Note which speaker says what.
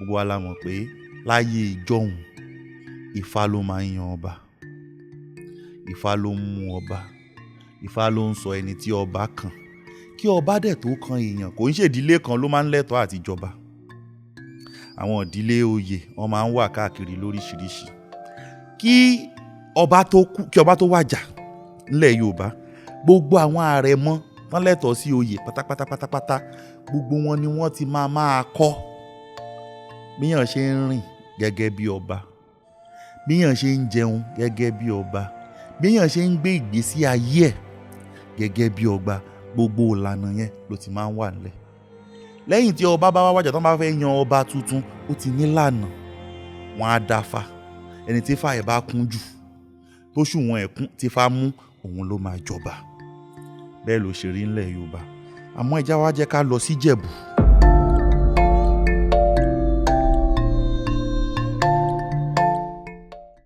Speaker 1: Gbogbo wa la mọ̀ pé láyé ìjọ́un, Ifá ló máa ń yan ọba, Ifá ló ń mú ọba, Ifá ló ń sọ ẹni tí ọba kàn. Kí ọba dẹ̀ tó kan èèyàn, kò ń ṣèdílé kan ló máa ń lẹ́tọ̀ọ́ àti jọba. Àwọn ìdílé oyè wọ́n máa ń wà káàkiri lóríṣiríṣi. Kí ọba tó kú, kí ọba tó wàjà nílẹ̀ Yorùbá, gbogbo àwọn àrẹ̀mọ tán lẹ́tọ̀ọ́ sí oyè pátápátá pátápátá, gbogbo wọn ni wọ́n ti máa máa kọ́ bíyàn ṣe ń rìn gẹ́gẹ́ bí ọba, bíyàn ṣe ń jẹun gẹ́gẹ́ bí ọba, bíyàn ṣe ń gbé ìgbésí ayé ẹ̀ gẹ́gẹ́ bí ọba. Gbogbo ìlànà yẹn ló ti máa ń wà nílẹ̀. Lẹ́yìn tí ọba bá wá wàjà, tán bá fẹ́ yan ọba tuntun, ó ti nílànà. Wọn á dáfá. Ẹni tí ifá ẹ̀ bá kún jù, tó ṣùwọ̀n ẹ̀ kún, tí ifá mú, òun ló máa jọba. Bẹ́ẹ̀ ló ṣe rí nílẹ̀ Yorùbá. Àmọ́ ẹ já wá jẹ́ ká lọ sí Ìjẹ̀bú.